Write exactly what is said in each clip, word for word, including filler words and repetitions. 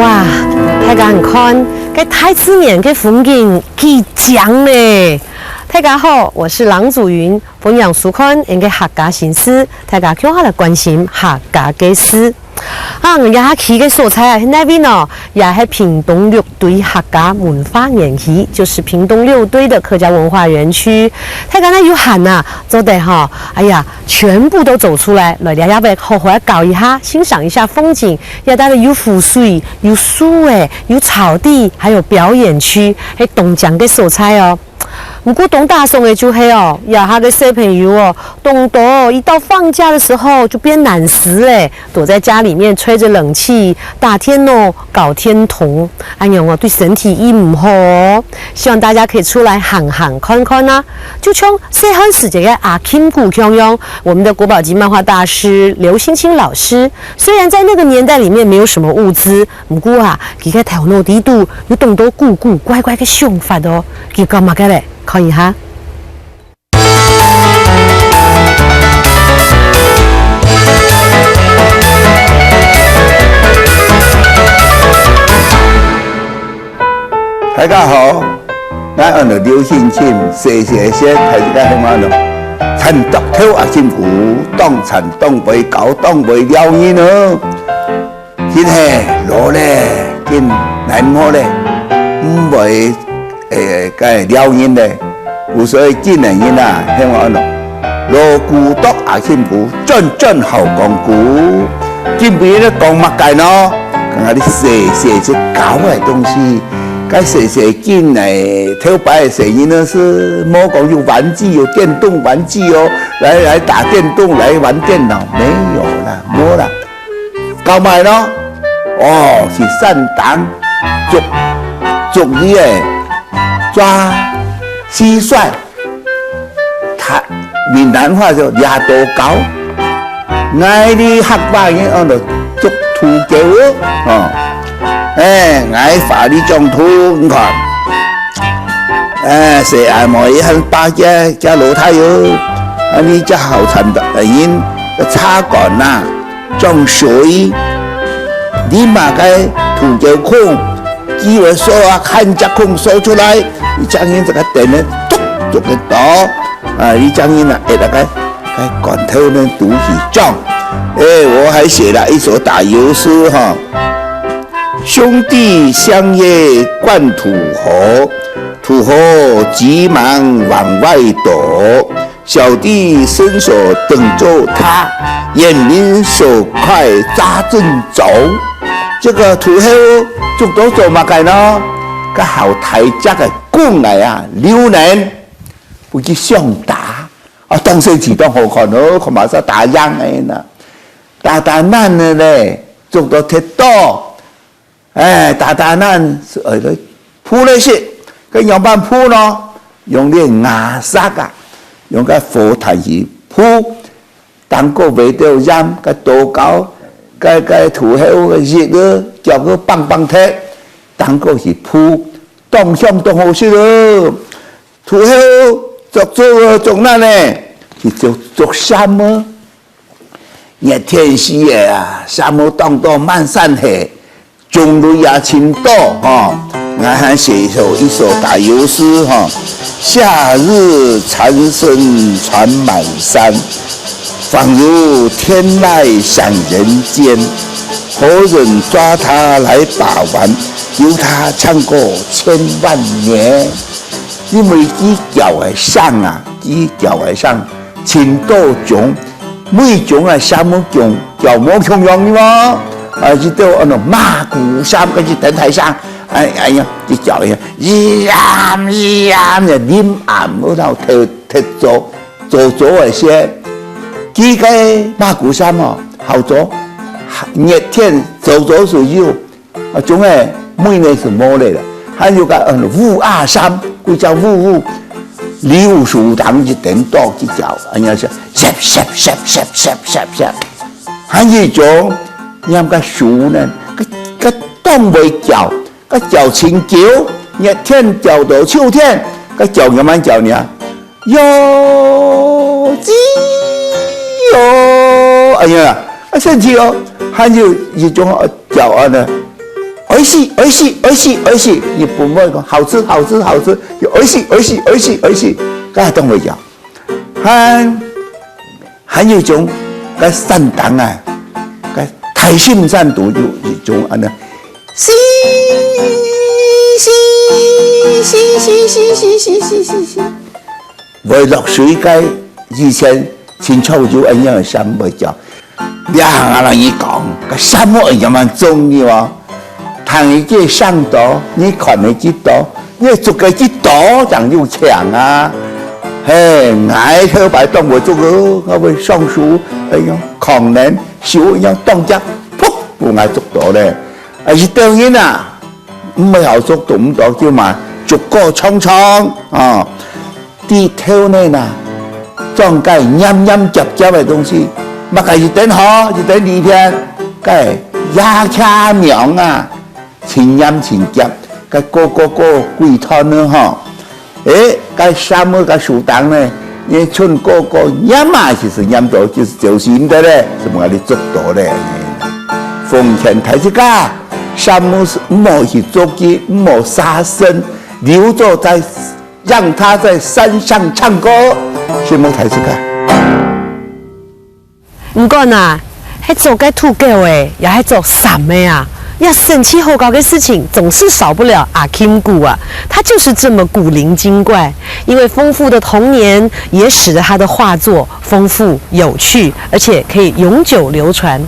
哇，大家看，該大自然个風景幾靚呢！大家好，我是郎祖筠，歡迎收看𠊎个客家心事，大家共下來關心客家个事。啊，𠊎這下企个所在啊，係哪位呢？也係屏東六堆客家文化園區，就是屏東六堆的客家文化園區。大家呢有閒啊，做得吼，哎呀，全部都走出來，來這下好好搞一下，欣賞一下風景， 也帶了有湖水、有樹仔、有草地，還有表演區，係當靚个所在哦。毋過當打爽个就係哦，這下个小朋友哦，當多哦，一到放假的時候就變懶尸欸，躲在家裡面吹著冷氣、打電腦、搞電動，恁樣哦，對身體也毋好哦。希望大家可以出來行行看看啊。就像細漢時節个阿Kim姑共樣，我們的國寶級漫畫大師劉興欽老師， 雖然在那個年代裡面沒有什麼物資，毋過啊，佢个頭腦裡肚有當多古古怪怪个想法哦。佢講麼个咧？看一下。大家好，𠊎安到劉興欽，細細个時節，大家喊𠊎咯，田埭頭阿興姑，當田當會搞，當會撩人哦。 現係老咧，緊難摸咧，毋會，欸，該撩人咧。故所以今个人啊，喊𠊎安到，老古董阿興姑，轉轉好講古。今晡日講麼个呢？講下你細細隻搞个東西。該細細緊个頭擺个細人呢，係無講有玩具，有電動玩具哦，來，來打電動，來玩電腦，沒有啦，無啦。 搞麼个咯？哦，去山頂捉，捉魚仔，抓蟋蟀。佢閩南話就掠到狗。𠊎俚客話人安到捉土狗哦，哦。欸，𠊎話你講土，你看。欸，細阿妹一下把佢，佢老弟哦，啊，你這好慘的，人个茶館吶， 裝水，你嘛該土狗空，機會鎖啊，看隻空鎖出來，你將人這個等呢，咚，就給倒，啊，你將人啊，哎，那個，該罐頭呢，肚皮脹。哎，我還寫了一首打油詩哈。兄弟相約灌土河，土河急忙往外躲。 小弟伸手等著他，眼明手快抓正著。這個土猴捉到做麼个呢？該好大隻个公仔啊，溜人，分佢相打。啊，當生趣當好看哦，看嘛係打贏个呢。打打難个咧，捉到忒多， 哎，打打難，哎，撲來食，該仰般撲呢？用這瓦石啊，用該火炭去撲，當過圍到鹽，該刀鉸，該，該土猴个翼仔，腳个棒棒踢，當過去撲，當香當好食哦。土猴捉著个捉難呢，去捉，捉蟬哦。 熱天時節啊，蟬仔當多滿山下，種類也盡多吼。𠊎還寫一首，一首打油詩吼。夏日蟬聲傳滿山，仿如天籟響人間。何人抓它來把玩？留它唱個千萬年。因為佢叫个聲啊，佢叫个聲，盡多種， 每種啊，聲無共，叫無共樣个嘛。啊，一到安到馬牯蟬，該一等大聲，哎，哎呀，一叫呀，咿呀咿呀，臨暗个時候，忒，忒早，早早个時，佢个馬牯蟬哦，好早，熱天早早就有， 啊，種个尾呢係無咧啦。還有个，嗯，烏鴉蟬，歸隻烏烏，柳樹頂一等多幾條，恁樣係，唌唌唌唌唌唌唌。還有一種，念个樹呢，个，个當會叫，个叫盡久，熱天叫到秋天，个叫仰般叫呢？ 喲，吱喲，哎呀，啊，生趣哦。還有一種，呃，鳥啊呢，美味しい、美味しい、美味しい、美味しい。日本話講好吃、好吃、好吃，就美味しい、美味しい、美味しい、美味しい，該當會曉。還還有一種，該山頂啊，該大深山肚有一種恁呢，會落水个，以前清朝有恁樣个山會叫。這下啊，同你講，該山會恁樣重要啊！聽佢个聲道，你看佢个道，你捉佢个道，正有強啊！嘿，𠊎頭擺當會捉个，𠊎會上樹，哎呀，狂人手一樣當夾，噗，分𠊎捉到咧。啊，一兜人啊，毋會好捉，捉毋到，就嘛，竹篙長長啊。 地頭呢啊，種該黏黏夾夾个東西，麼个一等好，一等利便，該野茄苗啊，盡黏盡夾，該高高高幾段呢吼。誒，該樹木該樹頂呢，也伸高高黏啊，其實黏到就是就是毋得咧，什麼你捉到咧。奉勸大自家，樹木毋好去捉佢，毋好殺生，留著在 讓牠在山上唱歌，承蒙大自家。毋管啊，係做个土狗仔，也係做蠶仔啊，這神奇好搞个事情，總是少不了阿Kim牯啊。他就是這麼古靈精怪，因為豐富的童年，也使得他的畫作豐富有趣，而且可以永久流傳。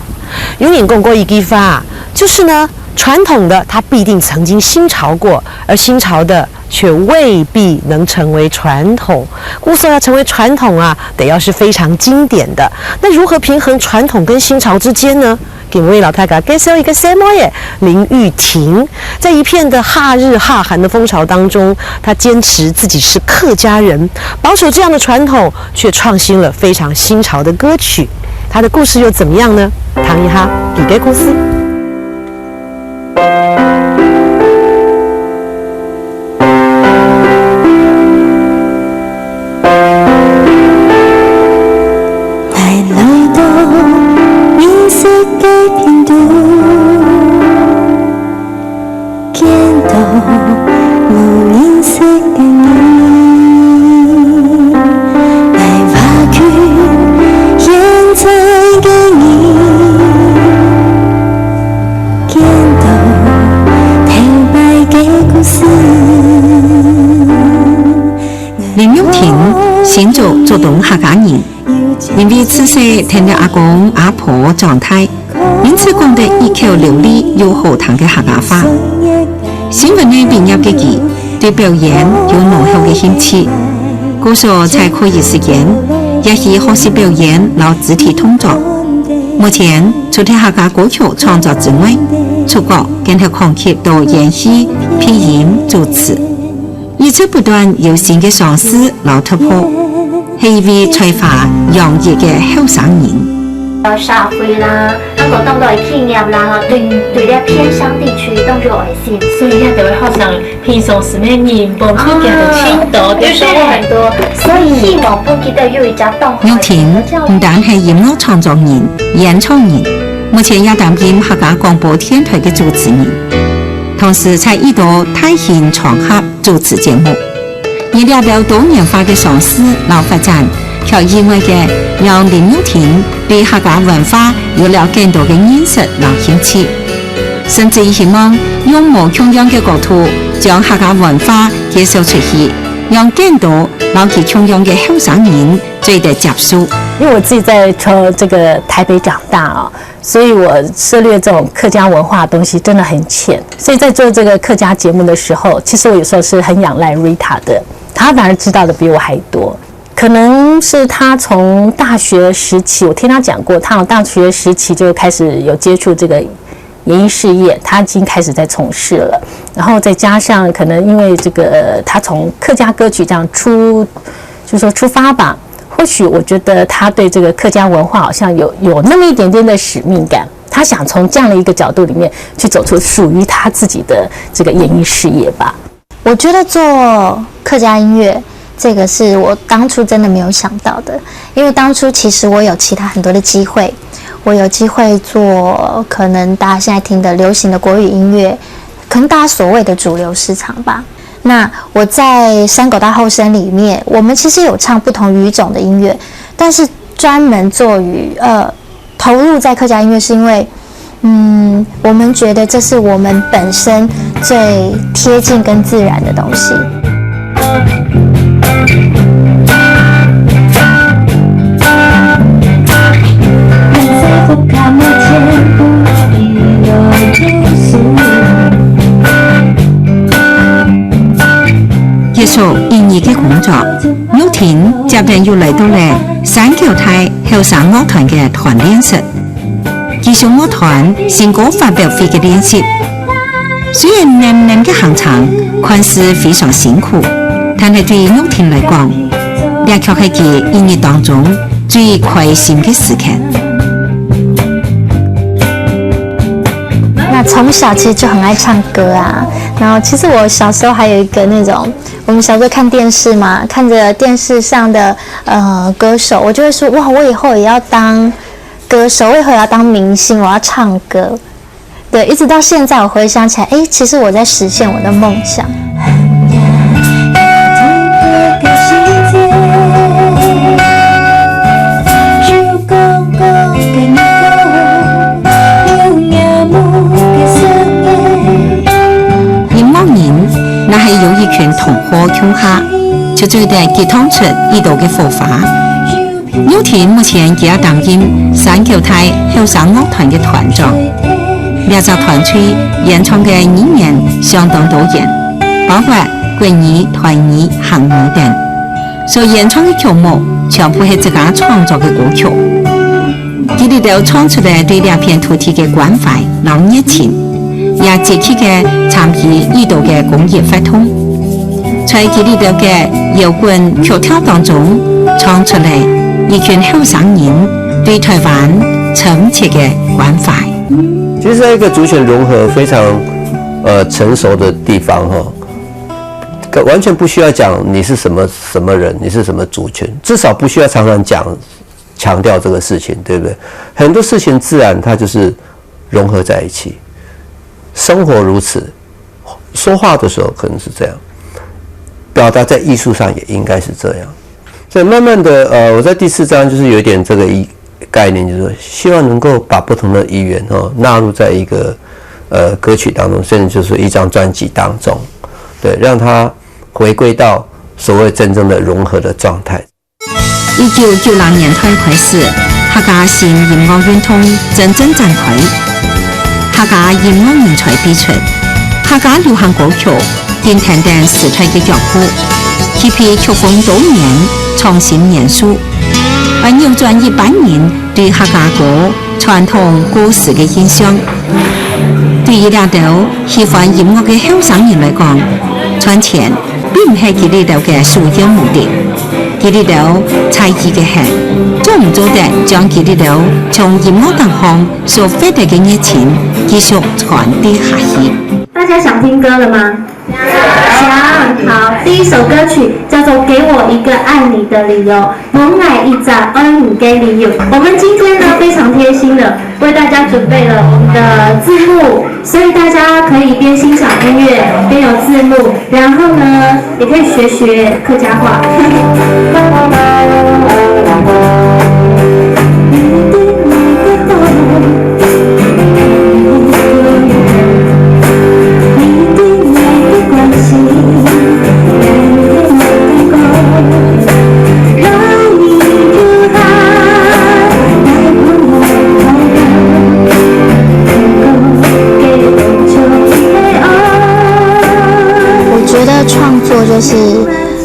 有人講過一句話啊，就是呢，傳統的它必定曾經新潮過，而新潮的 卻未必能成為傳統。故所要成為傳統啊，得要是非常經典的。那如何平衡傳統跟新潮之間呢？今晡日摎大家介紹一個細妹仔，林玉婷。在一片的哈日哈韓的風潮當中，她堅持自己是客家人，保守這樣的傳統，卻創新了非常新潮的歌曲。她的故事又怎麼樣呢？聽一下佢个故事。 來到認識个頻道，見到無認識个你，來挖掘現在个你，見到頭擺个故事。 林玉婷，新竹竹東客家人，因為自細跈等阿公阿婆長大，因此講得一口流利又好聽个客家話。新聞系畢業个佢，對表演有濃厚个興趣。故所在課餘時間，也去學習表演摎肢體動作。目前，除忒客家歌曲創作之外，出國更係跨界到演戲、配音、主持。 一直不斷有新个嘗試摎突破，係一位才華洋溢个後生人。社會啦，還過當多个企業啦，吼，對，對這偏鄉地區當有愛心。所以這兜个學生平常時个人幫助佢兜盡多，對，收穫很多，所以希望分佢兜有一隻當好个教育。玉婷毋單係音樂創作人、演唱人，目前也擔任客家廣播電臺个主持人，同時在一多大型場合 主持節目。而這兜多元化个嘗試摎發展，卻意外个讓林玉婷對客家文化有了更多个認識摎興趣，甚至希望用無共樣个角度，將客家文化介紹出去，讓更多摎佢共樣个後生人做得接觸。因為我自己在從這個台北長大啊， 所以我涉獵這種客家文化的東西真的很淺。所以在做這個客家節目的時候，其實我有時候是很仰賴Rita的，她反而知道的比我還多。可能是她從大學時期，我聽她講過，她從大學時期就開始有接觸這個演藝事業，她已經開始在從事了。然後再加上可能因為這個，呃，她從客家歌曲這樣出，就說出發吧，或許我覺得她對這個客家文化好像有，有那麼一點點的使命感。 她想從這樣的一個角度裡面去走出屬於她自己的這個演藝事業吧。我覺得做客家音樂，這個是我當初真的沒有想到的，因為當初其實我有其他很多的機會，我有機會做可能大家現在聽的流行的國語音樂，可能大家所谓的主流市场吧。那我在山口大后生里面，我们其实有唱不同语种的音乐，但是专门做于呃投入在客家音乐，是因为嗯，我们觉得这是我们本身最贴近跟自然的东西。结束一日个工作，玉婷接等又来到了山口大后生乐团个团练室。 继续樂團新歌發表會个練習。雖然淰淰个行程看似非常辛苦，但係對玉婷來講，這卻係佢一日當中最開心个時間。那從小其實就很愛唱歌啊，然後其實我小時候還有一個那種，我們小時候看電視嘛，看著電視上的呃歌手，我就會說哇，我以後也要當歌手，我以後也要當明星，我要唱歌。對，一直到現在，我回想起來，誒，其實我在實現我的夢想。音樂人，若係有一群同好共下，就做得激盪出一道个火花。 玉婷目前佢也擔任山口大後生樂團个團長。這隻團隊演唱个語言相當多元，包括國語、台語、客語等。所演唱个曲目全部係自家創作个歌曲。佢兜唱出來對這片土地个關懷摎熱情，也積極个參與一道个公益活動。 在佢兜个搖滾曲調當中，唱出來一群後生人對台灣深切个關懷。其實，在一個族群融合非常呃成熟的地方哈，完全不需要講你是什麼什麼人，你是什麼族群，至少不需要常常講強調這個事情，對不對？很多事情自然它就是融合在一起。生活如此，說話的時候可能是這樣，表達在藝術上也應該是這樣。所以慢慢的，呃，我在第四張就是有一點這個意概念，就是說希望能夠把不同的語言哦納入在一個呃歌曲當中，甚至就是一張專輯當中，對，讓它回歸到所謂真正的融合的狀態。 一九九零年代開始，客家新音樂運動真正展開。客家音樂人才輩出，客家流行歌曲緊跈等時代个腳步，去配曲風多元、創新元素，愛扭轉一般人對客家歌傳統故事个印象。對於這兜喜歡音樂个後生人來講，賺錢 並毋係佢兜个首要目的。佢兜在意个係，做毋做得將佢兜從音樂當中所獲得个熱情繼續傳遞下去。大家想聽歌了嗎？想。好，第一首歌曲叫做《給我一個愛你的理由》。 無𠊎一隻愛你个理由。我們今天呢，非常貼心的為大家準備了我們的字幕，所以大家可以邊欣賞音樂邊有字幕，然後呢，也可以學學客家話。我覺得創作就是，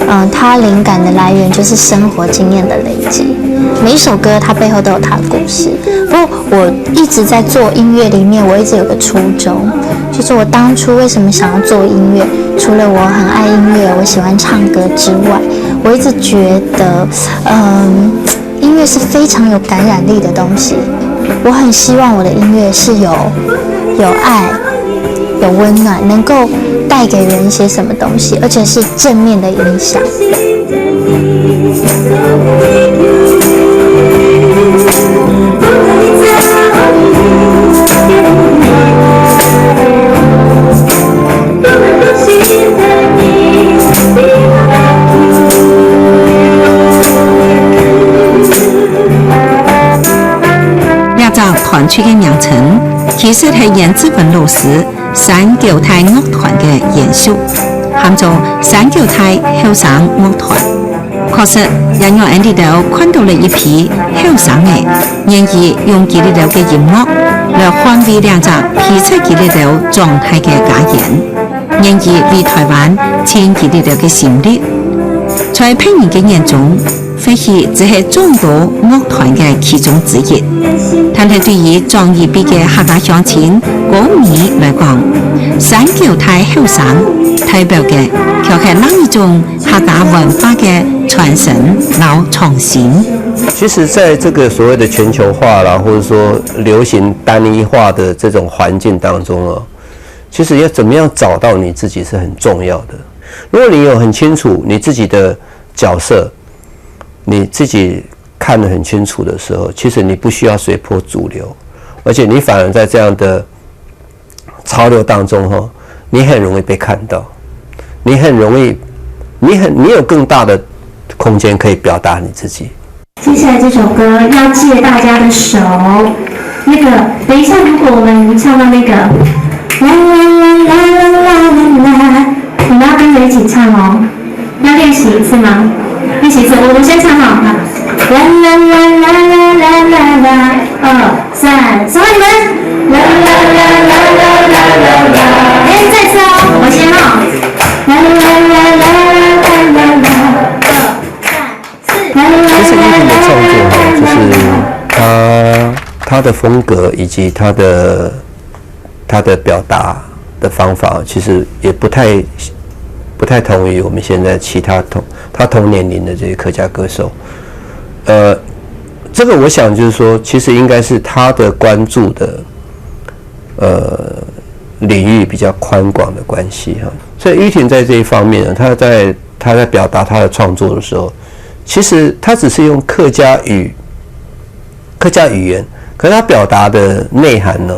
嗯，它靈感的來源就是生活經驗的累積。每一首歌它背後都有它的故事。不過我一直在做音樂裡面，我一直有個初衷，就是我當初為什麼想要做音樂，除了我很愛音樂，我喜歡唱歌之外，我一直覺得，嗯，音樂是非常有感染力的東西。我很希望我的音樂是有，有愛、有溫暖，能夠帶給人一些什麼東西，而且是正面的影響。區个名稱，其實係顏志文老師山狗大樂團个延續，喊做山狗大後生樂團。確實，也讓𠊎俚兜看到了一批後生仔，願意用佢兜个音樂來換位兩隻陪在佢兜長大个家園，願意為台灣盡佢兜个心力。在別人个眼中， 或許只係眾多樂團个其中之一，但係對於長一輩个客家鄉親歌迷來講，山狗大後生代表个，卻係另一種客家文化个傳承摎創新。其實，在這個所謂的全球化啦，或者說流行單一化的這種環境當中哦，其實要怎麼樣找到你自己是很重要的。如果你有很清楚你自己的角色，你自己看得很清楚的時候，其實你不需要隨波逐流，而且你反而在這樣的潮流當中，哈，你很容易被看到，你很容易，你很，你有更大的空間可以表达你自己。接下來這首歌要借大家的手，那個，等一下，如果我們唱到那個啦啦啦啦啦啦啦啦，你們要跟著一起唱哦。要練習一次嗎？練習一次，我我先唱哈。啦啦啦啦啦啦啦啦，二三，手你們。啦啦啦啦啦啦啦啦，哎，再次哦，我先哈。啦啦啦啦啦啦啦啦，二三。其實玉婷的創作呢，就是他他的風格以及他的他的表達的方法，其實也不太不太同於我們現在其他同他同年齡的這些客家歌手。呃，這個我想就是說，其實應該是他的關注的呃領域比較寬廣的關係哈。所以玉婷在這一方面呢，他在他在表達他的創作的時候，其實他只是用客家語客家語言，可是他表達的內涵呢，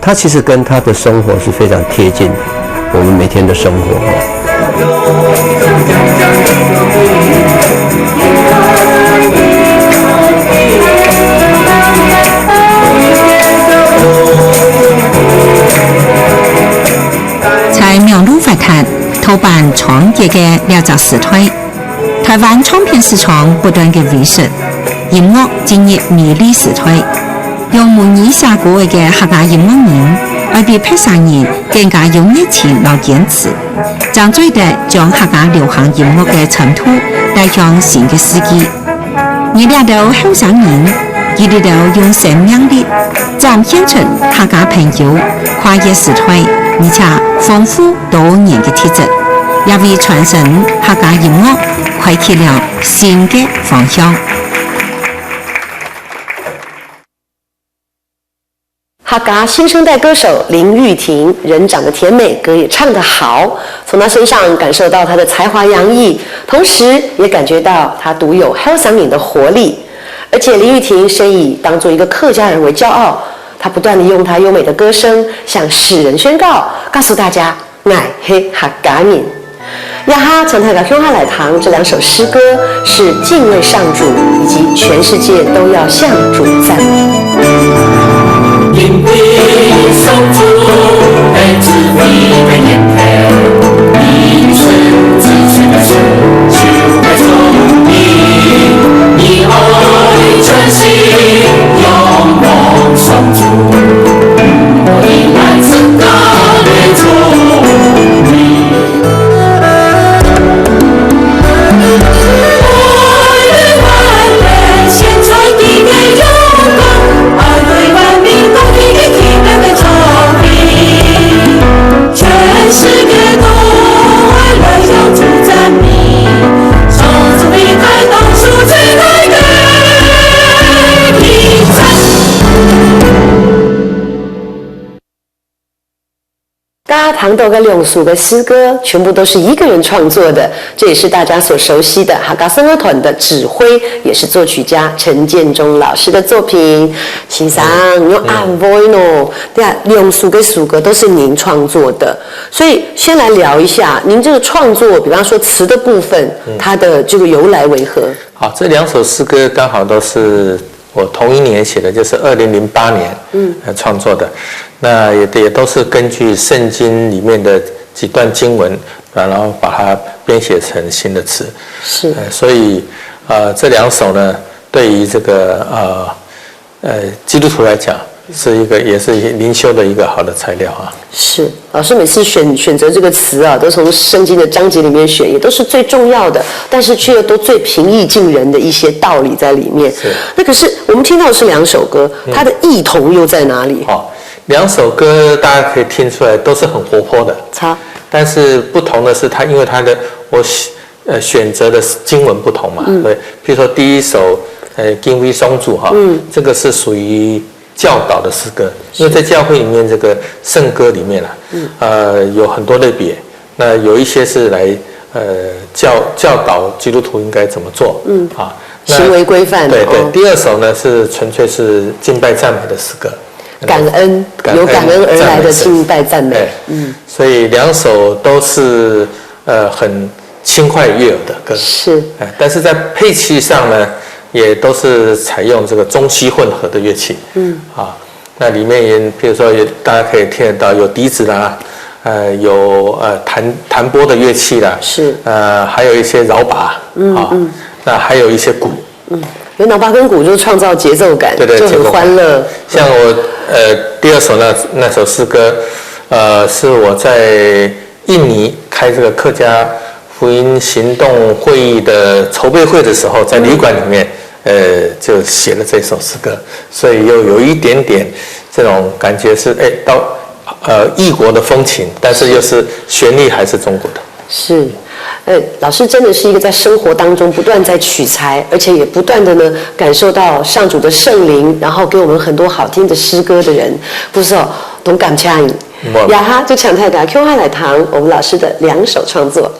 它其實跟他的生活是非常貼近的，我們每天的生活。在網路發達、盜版猖獗个這隻時代， 台灣唱片市場不斷个萎縮，音樂進入迷離時代。用母語寫歌仔个客家音樂人，愛比別儕人更加有熱情摎堅持，正做得將客家流行音樂个深度帶向新个世紀。而這兜後生人，佢兜用生命力展現出客家朋友跨越時代，而且豐富 多元个特質，也為傳承客家音樂開啟了新个方向。客家新生代歌手林玉婷，人長得甜美，歌也唱得好，從她身上感受到她的才華洋溢，同時也感覺到她獨有後生人的活力。而且林玉婷深以當作一個客家人為驕傲，她不斷地用她優美的歌聲向世人宣告，告訴大家 𠊎係客家人。這下請大家共下來聽這兩首詩歌，是敬畏上主以及全世界都要向主讚美。大家聽著个兩首个詩歌，全部都是一個人創作的，這也是大家所熟悉的客家生活團的指揮，也是作曲家陳建中老師的作品。先生，你有恁會呢？對啊，兩首个詩歌都是您創作的，所以先來聊一下您這個創作，比方說詞的部分，它的這個由來為何？好，這兩首詩歌剛好都是我同一年写的，就是二零零八年，嗯，呃，创作的。那也，也都是根据圣经里面的几段经文，然后把它编写成新的词。是。呃，所以，呃，这两首呢，对于这个，呃，呃，基督徒来讲，是一个，也是灵修的一个好的材料啊。是，老师每次选，选择这个词啊，都从圣经的章节里面选，也都是最重要的，但是却又都最平易近人的一些道理在里面。是。那可是我们听到的是两首歌，嗯。它的异同又在哪里？哦，两首歌大家可以听出来都是很活泼的。好。但是不同的是，它因为它的，我选，呃，选择的经文不同嘛，嗯。对。譬如说第一首，呃，敬畏上主哈，嗯。这个是属于教导的诗歌，因为在教会里面，这个圣歌里面啊，嗯。呃，有很多类别，那有一些是来，呃，教，教导基督徒应该怎么做，嗯。啊，那行为规范，对，对。哦。第二首呢是纯粹是敬拜赞美的诗歌，感恩，感恩，有感恩而来的敬拜赞美，赞美，对。嗯。所以两首都是，呃，很轻快悦耳的歌，是。哎，但是在配器上呢，也都是采用这个中西混合的乐器，嗯。啊，那里面也，比如说也，大家可以听得到有笛子啦，呃，有，呃，弹，弹拨的乐器啦，是。呃，还有一些饶镙，嗯，啊，嗯。那还有一些鼓。嗯，有饶镙跟鼓就创造节奏感，对，对，就很欢乐。节奏感。像我，呃，第二首那，那首诗歌，呃，是我在印尼开这个客家福音行动会议的筹备会的时候，在旅馆里面，嗯。呃，就写了这首诗歌，所以又有一点点这种感觉是，哎，到，呃，异国的风情，但是又是旋律还是中国的。是，呃，老师真的是一个在生活当中不断在取材，而且也不断的呢感受到上主的圣灵，然后给我们很多好听的诗歌的人，不是哦，同感谢你。嗯。呀哈，就请大家共下来听我们老师的两首创作。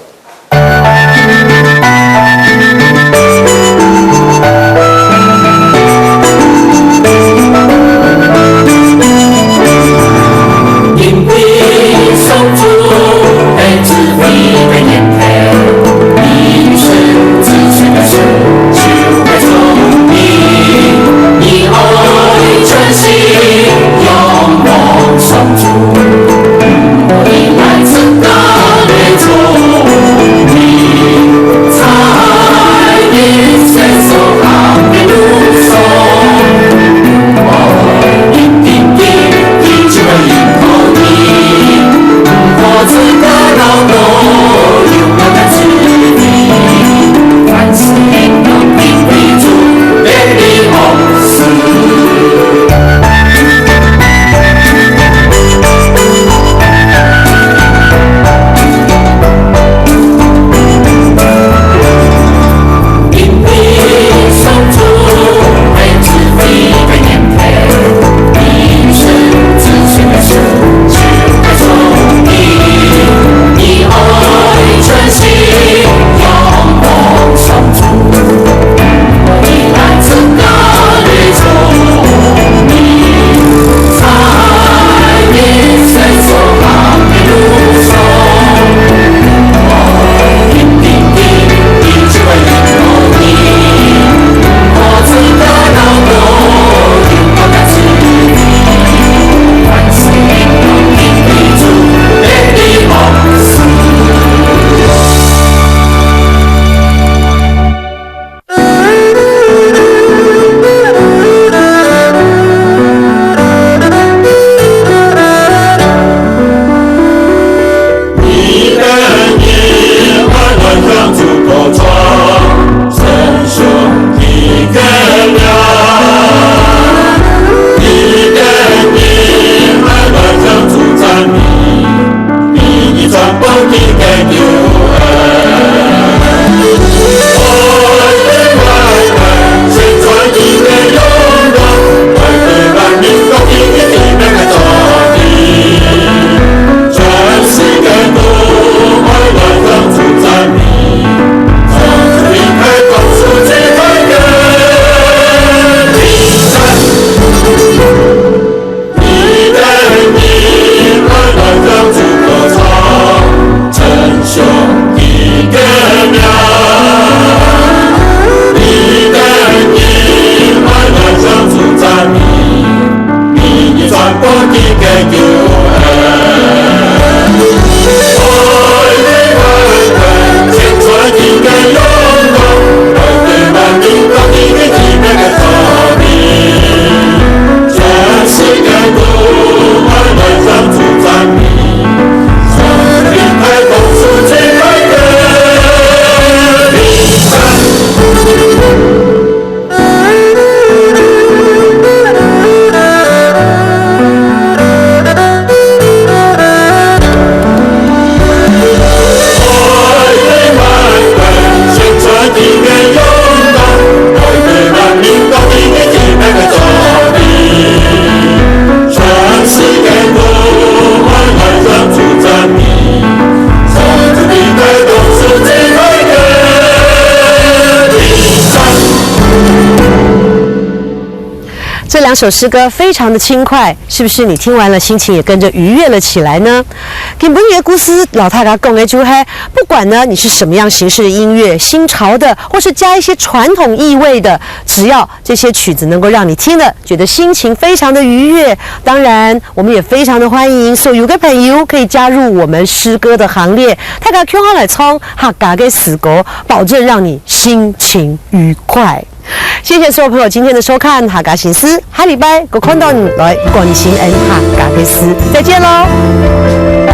这首诗歌非常的轻快，是不是你听完了心情也跟着愉悦了起来呢？今晡日个故事，老太太讲的就系，不管呢你是什么样形式的音乐，新潮的，或是加一些传统意味的，只要这些曲子能够让你听了觉得心情非常的愉悦，当然我们也非常的欢迎所有的朋友可以加入我们诗歌的行列，大家共下来唱客家个诗歌，保证让你心情愉快。谢谢所有朋友今天的收看，客家新诗，下礼拜我看到你来关心恩客家个事，再见喽。